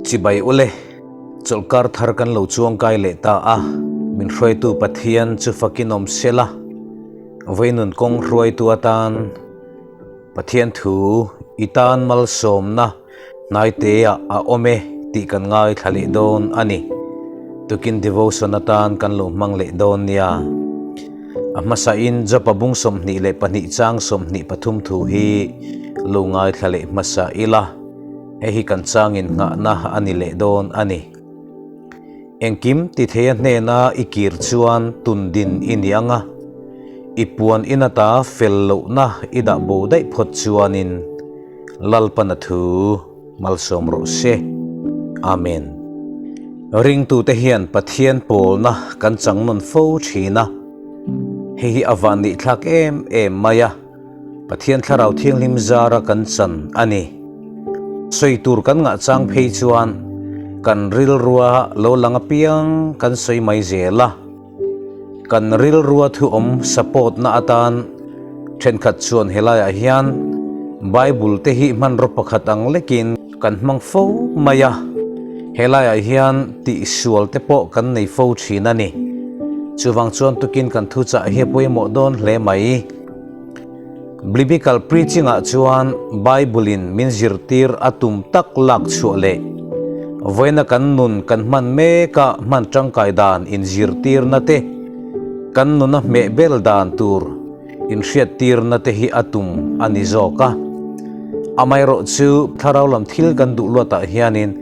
Chibai ule, chawlhkar thar kan lo chuangkai leh ta a, min hruaitu Pathian chu fakin awm sela, vawiinun kawng hruaitu atan Pathian thu i tan malsawmna Hnaiteah a awm e tih kan ngaithla leh dawn a ni. Tukin devotion atan kan lo hmang leh dawn nia. A hmasain Jopa bung 22 chang 23 thu hi lo ngaithla leh hmasa ila, hei hi kan changin nghahna a ni leh dawn a ni. Engkim ti theia hnena i kir chuan tundin i ni ang a, i puan in ata fel lohna i dah bo daih phawt chuanin Lalpana thu malsawm rawh se. Amen. Ringtute hian Pathian pawlna kan chang nawn fo thin a, hei hi a van nihthlak em em mai a. Pathian Thlarau Thianghlim zara kan chan a ni. Sawi tur kan ngah chang phei chuan kan rilrua lo lang apiang kan sawi mai zel a. Kan rilrua thu awm support na atan thenkhat chuan helaiah hian Bible te hi hmanraw pakhat ang lekin kan hmang fo mai a. Helaiah hian tihsual te pawh kan nei fo thin a ni. Chuvang chuan tukin kan thuchah hi a pawimawh dawn hle mai. Biblical preaching-ah chuan Bible-in min zirtir a tum tak lak chhuah leh vawiina kan nun kan hman meka hman tangkai dan inzirtirna te, kan nuna hmeh bel dan tur inhriattirna te hi a tum a ni zawk a. Amaherawh chu thlarau lam thil kan duh luatah hianin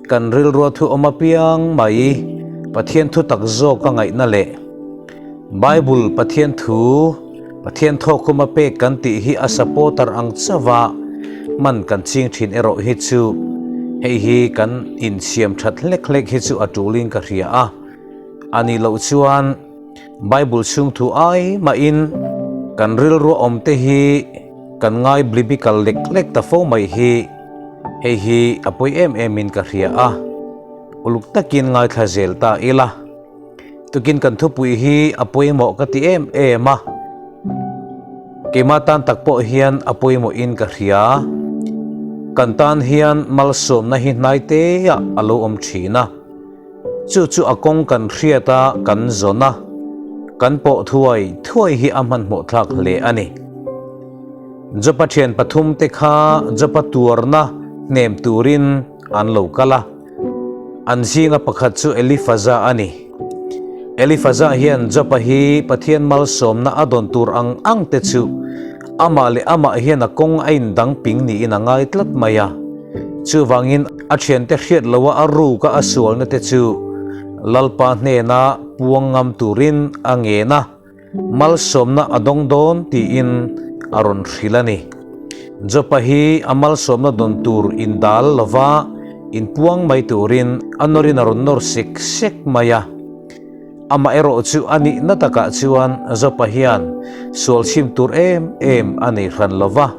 kan rilrua thu awm apiang mai Pathian thu tak zawka ngaihna leh Bible Pathian thu, Pathian thawkkhuma pek kan tih hi a supporter ang chauha hman kan ching thin erawh hi chu hei hi kan insiam that hlek hlek hi chu a tulin ka hria a. A nih loh chuan Bible chhung thu ai mahin kan rilru awm te hi kan ngai blibical lek lek ta fo mai hi hei hi a pawi em em in ka hria a. Uluk takin ngaithla zel ta ila. Tukin kan thupui hi a pawimawh ka ti em em a, keimah tan tak pawh hian a pawimawhin ka hria. Kan tan hian malsawmna hi hnai teah a lo awm thin a, chu chu a kawng kan hriat a, kan zawn a, kan pawh thuai thuai hi a hmanhmawh thlak hle a ni. Jopa thian pathumte kha Jopa tuarna hnem turin an lo kal a. An zinga pakhat chu Elifaza a ni. Elifaza hian Job-a hi Pathian malsawmna a dawn tur ang ang te chu amah leh amah hian a kawng a indang ping niin a ngai tlat mai a. Chuvangin a thiante hriat loha a ruka a sualna te chu Lalpa hnena puang ngam turin a ngen a. Malsawmna a dawng dawn tiin a rawn hrilh a ni. Jopa hi a malsawmna dawn tur indal lova inpuang mai turin a nawrin a rawn nawr sek sek mai a. Amah erawh chu a nihna takah chuan Jopa hian sual chhim tur em em a nei hran lova,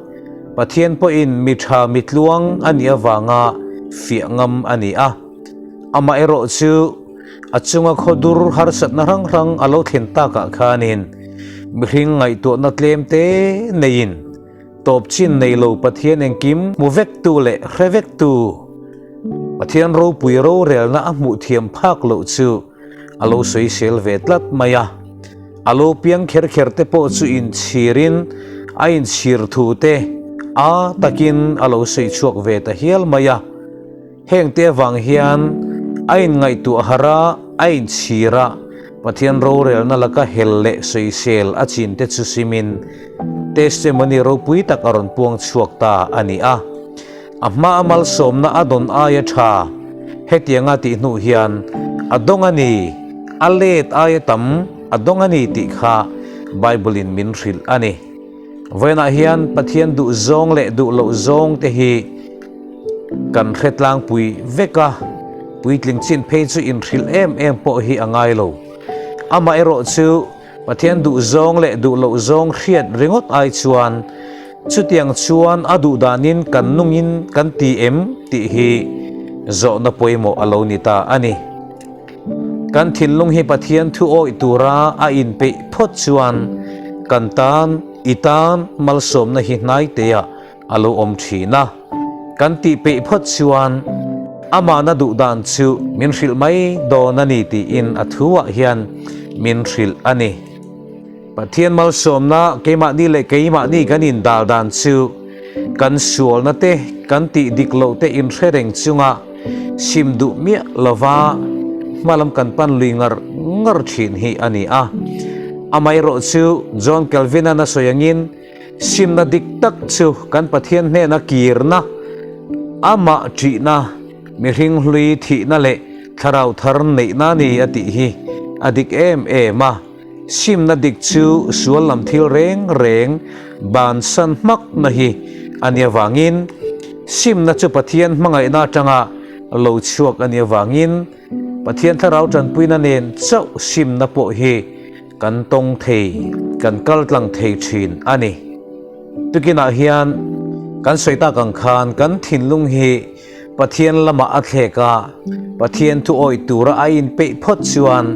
Pathian pawhin mi tha mi tluang a nih avanga fiah ngam a ni a. Amah erawh chu A chunga khawdur harsatna hrang hrang a lo thlen takah khanin mihring ngaihtuahna tlem te neiin tawp chin nei lo Pathian engkim hmu vektu leh hre vektu Pathian ropui rorelna a hmuh thiam phak loh chu a lo sawisel ve tlat mai a. A lo piang kher kher te pawh chu inchhirin a inchhir thu te a takin a lo sawi chhuak ve ta hial mai a. Hengte avang hian a inngaihtuah harh a, a inchhir a, Pathian rorelna laka hel leh sawisel a chinte chu simin testimony ropui tak a rawn puang chhuak ta a ni a. A hmaa malsawmna a dawn aia tha hetianga tih hnuh hian a dawng a ni, a let aia tam a dawng a ni tih kha Bible-in min hrilh a ni. Vawiinah hian Pathian duh zawng leh duh loh zawng te hi kan hre tlangpui vek a, puitling chin phei chu inhrilh em em pawh hi a ngai lo. Amaherawh chu Pathian duh zawng leh duh loh zawng hriat ringawt ai chuan chutiang chuan a duh danin kan nungin kan ti em tih hi zawhna pawimawh a lo ni ta a ni. Kan thinlung hi Pathian thu awih tura a inpeih phawt chuan kan tan, i tan malsawmna hi hnai teah a lo awm thin a. Kan tih peih phawt chuan Amahna duh dan chu min hrilh mai dawn a ni tiin a thu ah hian min hrilh a ni. Pathian malsawmna keimahni leh keimahni kan indal dan chu kan sualna te, kan tih dik loh te inhre reng chunga sim duh miah lova hmalam kan pan lui ngar ngar thin hi a ni a. Amaherawh chu John Calvin-a'n a sawi angin simna dik tak chu kan Pathian hnena kirna, amah ṭihna, mihring hlui thihna leh thlarau thar neihna a ni a tih hi a dik em em a. Simna dik chu sual lam thil reng reng bansan hmakna hi a nia vangin, simna chu Pathian hmangaihna atanga lo chhuak a nia vangin, Pathian thlarau tanpuina nen chauh simna pawh hi kan tawng thei, kan kal tlang thei thin a ni. Tukinah hian kan sawi tak ang khan kan thinlung hi Pathian lamah a thlek a, Pathian thu awih tura a inpeih phawt chuan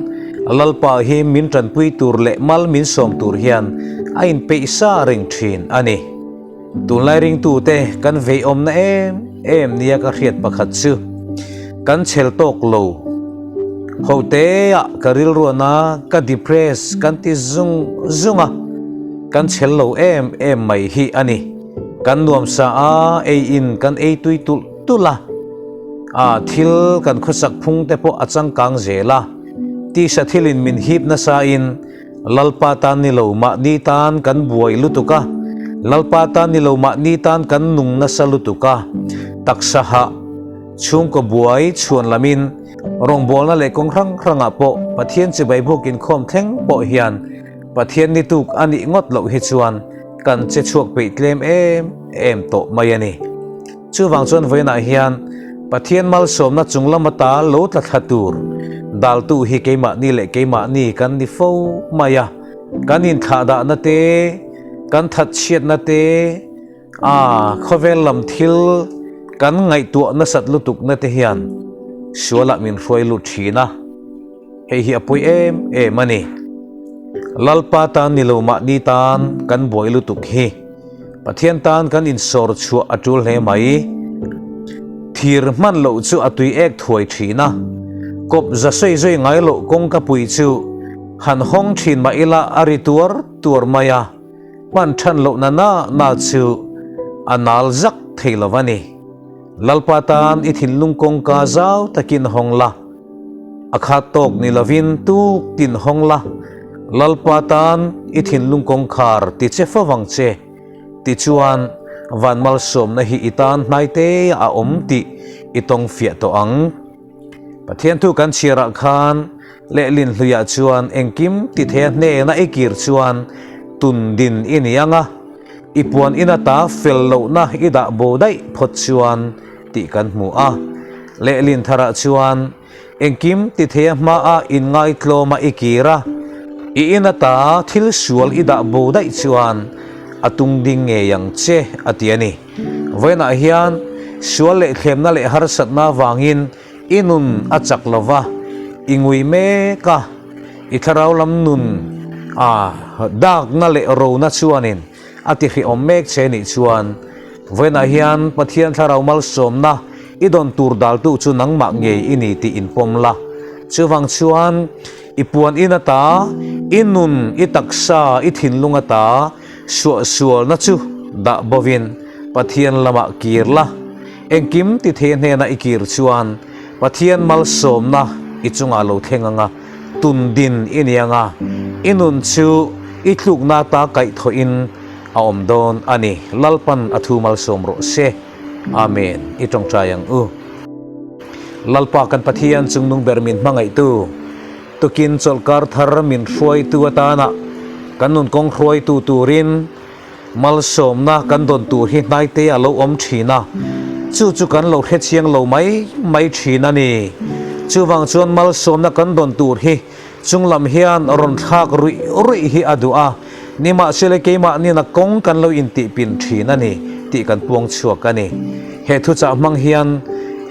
Lalpa hi min tanpui tur leh mal min sawm tur hian a inpeih sa reng thin a ni. Tunlai ringtute kan veiawmna em em nia ka hriat pakhat chu kan chhel tawk lo. Hoteah ka rilruana ka depress kan ti zung zung a, kan chhel lo em em mai hi a ni. Kan nuamsa a, ei in kan ei tui tulh tulh a, a thil kan khawsak phung te pawh a changkang zel a, tisa thil in min hip nasa in Lalpa tan ni lo mahni tan kan buai lutuk a, Lalpa tan ni lo mahni tan kan nung nasa lutuk a, taksa hah, chhungkaw buai chhuan lam in rawngbawlna leh kawng hrang hrang ah pawh Pathian chibai buk inkhawm thleng pawh hian Pathian ni tuk a nih ngawt loh hi chuan kan che chhuak peih tlem em em tawh mai a ni. Chuvang chuan vawiinah hian Pathian malsawmna chung lam ata lo tla thla tur daltu hi keimahni leh keimahni kan ni fo mai a, kan inthlahdahna te, kan thatchhiatna te, a khawvel lam thil kan ngaihtuah nasat lutukna te hian sualah min hruai lut thin a. Hei hi a pawi em em a ni. Lalpa tan ni lo mahni tan kan buai lutuk hi Pathian tan kan insawr chhuah a tul hle mai. Thir hman loh chu a tui ek thuai thin a, kawp za sawi zui ngai loh kawngka pui chu han hawng thin mah ila a ri tuar tuar mai a, hman than loh na na na chu a nal zak thei lo a ni. Lalpa tan i thinlung kawngka zau takin hawng la. A khat tawk ni lovin tuk tin hawng la, Lalpa tan i thinlung kawngkhar ti che fo vang che. Tichuan, van malsawmna hi i tan hnaite a awm tih i tawng fiah tawh ang. Pathian thu kan chhiarah khan lehlin hluiah chuan engkim ti theia hnena i kir chuan tun din i ni ang a, i puan in ata fel lohna i dah bo daih phawt chuan tih kan hmu a. Lehlin tharah chuan engkim ti theia hmaah inngaitlawma i kir a, i in ata thil sual i dah bo daih chuan a tung ding ngei ang che a ti a ni. Vawiinah hian sual leh thlemna leh harsatna avangin i nun a chak lo va, i ngui mek a, i thlarau lam nun a dakna leh rona chuanin A ti hrehawm mek che nih chuan vawiinah hian Pathian thlarau malsawmna i dawn tur daltu chu nangmah ngei i ni tih inpawm la. Chuvang chuan i puan in ata, i nun, i taksa, i thinlung ata suahsualna chu dah bovin Pathian lamah kir la. Engkim ti thei hnena i kir chuan Pathian malsawmna i chungah lo thleng anga tun din i ni anga i nun chu i tlukna ta kaihthawhin a awm dawn a ni. Lalpan a thu malsawm rawh se. Amen. I tawngtai ang u. Lalpa kan Pathian chungnung ber min hmangaihtu, tukin chawlhkar thar min hruaitu atana kan nun kawng hruaitu turin, Malsawmna kan dawn tur hi hnaite a lo awm thin a, chu chu kan lo hrechiang lo mai mai thin a ni. Chuvang chuan malsawmna kan dawn tur hi chunglam hian rawn thlak ruih ruih hi a duh a, nimahsela keimahnin a kawng kan lo intihpin thin a ni tih kan puang chhuak a ni. He thuchah hmang hian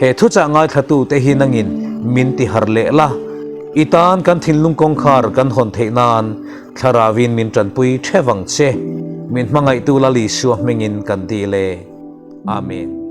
he thuchah ngaithlatute hi nangin min tihar leh la, i tan kan thinlung kawngkhar kan hawn theih nan Thlarauin min tanpui theuh ang che, min hmangaihtu Lal Isua hmingin kan dil e. Amen.